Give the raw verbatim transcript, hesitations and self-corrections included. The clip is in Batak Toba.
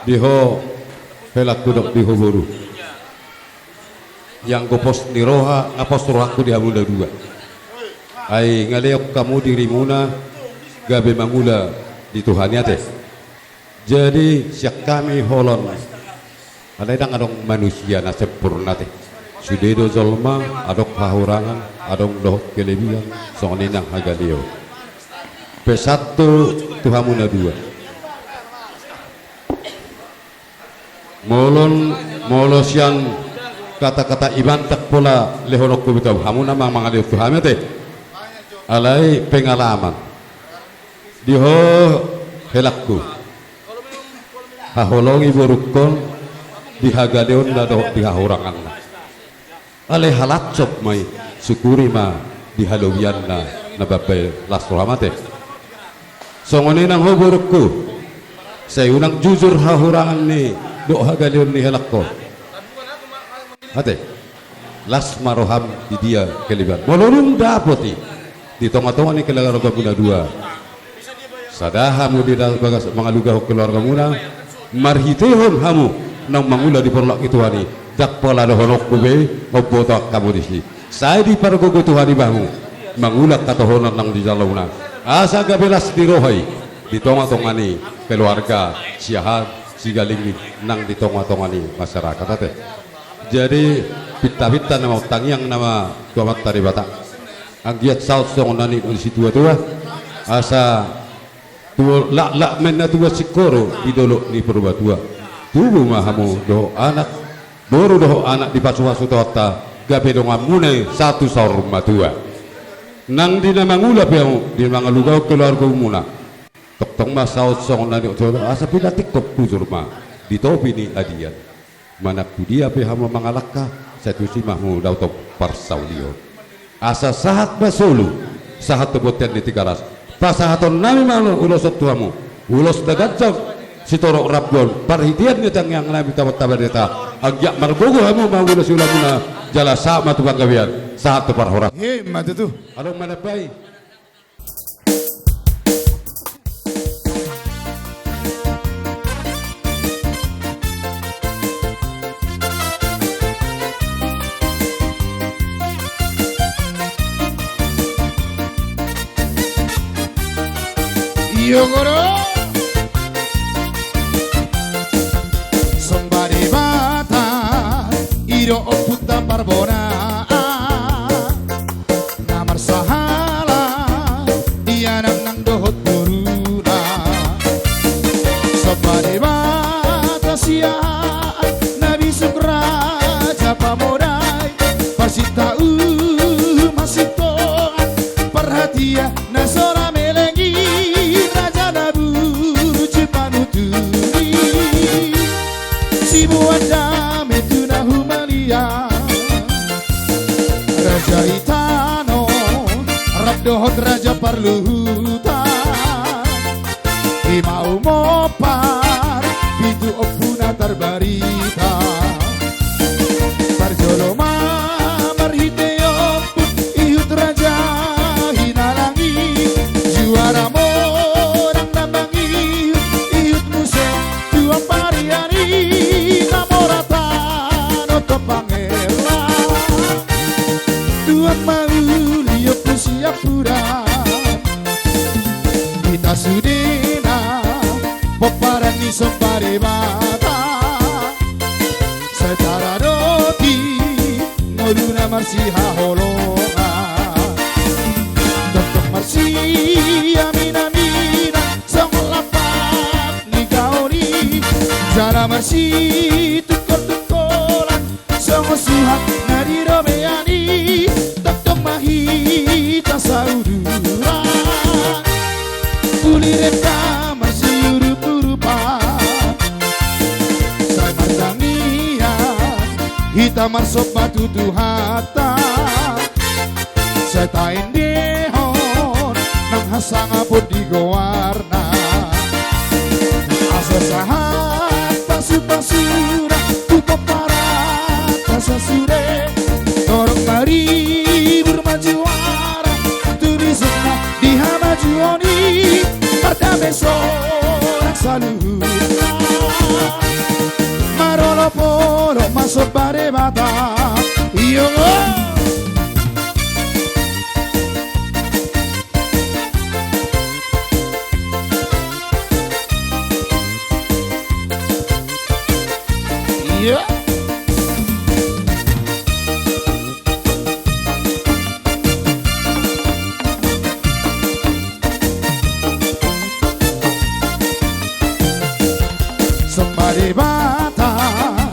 Di ho helangku dohot di ho boru. Ianggo pos ni roha, nga pos rohangku di hamu na dua. Ai nga leok hamu dirimuna gabe mangula di Tuhan i ate. Jadi sian hami holon, alai ndang adong manusia na sempurna ate. Sude do jolma, adong hahurangan, adong dohot kelebihan, songon i nang hagaleon. Pesan tu hamu na dua. Molo, molo sian kata-kata i ndang pola lehononku be tu hamu na mangalehon tu hami ate. Alai pengalaman. Di ho helangku, haholongi borungkon di hagaleonna dohot di hahuranganna. Alai halansop ma i, sukuri ma di halobianna na bambaen las roham ate. Songon i nang ho borungku, sai unang jujur hahurangan ni dohot hagaleon ni helangkon ate. Las ma roham di dia kelebihan. Molo dung dapot i di tonga-tonga ni keluargamuna dua, sada hamu di bagas mangalugahon keluargamuna, marhitehon hamu naung mangula di porlak ni Tuhan i, ndang pola dohononku be, mamboto angka hamu disi. Sai dipargogo Tuhan i bamu mangula hatohonan naung dijalouna, asa gabe las ni roha i di tonga-tonga ni keluarga, siahaan, sigalingging nang di tonga-tonga ni masyarakat ate. Jadi pinta-pinta nama tangiang nama tu Amanta Debata. Anggiat saut songon na nidok ni situa-tua, asa tubu laklak ma inna tubu singkoru di dolok ni Purbatua. Tubu ma hamu dohot anak, boru dohot anak dipasu-pasu Tuhanta, gabe donganmuna i sahat tu saur matua. Nang di na mangula pe hamu, di na mangalugahon keluargamuna, tongtong ma saut songon na nidok tua-tua, asa pinantikhon bujur ma di topi ni adian. Manang tu dia pe hamu mangalangka, sai tusi ma hamu dapot parsaulian. Asa sahat ma solu, sahat tu bontean ni Tigaras. Pasahatonnami ma ulos on tu hamu, ulos na ganjang sitorop rambu on, parhitean ni tangiangnami tu Amanta Debata. Anggiat margogo hamu mangulosi ulaonmuna, jala sahat ma tu panggabean, sahat tu parhorasan. Ima tutu. Adong ma na baen. Iogoro. Somba Debata, i do Ompunta Parbonaan. Na marsahala di anak nang dohot boruna. Somba Debata sian na bisuk raja pamodai, parsinta uhum hasintongan, parhatian na so ra meleng i, raja na burju panuturi. Siboan dame tu na humaliang, raja i tano rap dohot raja parluhutan. Ima umompar pitu ompu na tarbarita. Parjolo ma marhite ompun ihut raja hinalangi, juara monang na mangihut ihut muse. Tuan parian i na mora tano tu pangeran. Tuan mauli ompu siampudan. Hita sudena pomparan ni Somba Debata. Sai taradoti ngoluna marsihaholongan. Tongtong marsiamin-aminan songon lampak ni gaol i, jala marsitungkol-tungkolan songon suhat na di robean i. Tongtong ma hita sauduran, uli renta marsiurup-urupan. Sai martangiang hita marsomba tu Tuhanta. Sai taendehon nang hasangapon di goarna. Asa sahat pasu-pasuna tu pomparan na sasude. Torop maribur ma juara tu bisukna di hamajuon i. Pardame sonang saluhutna. Somba Debata. Io. Io.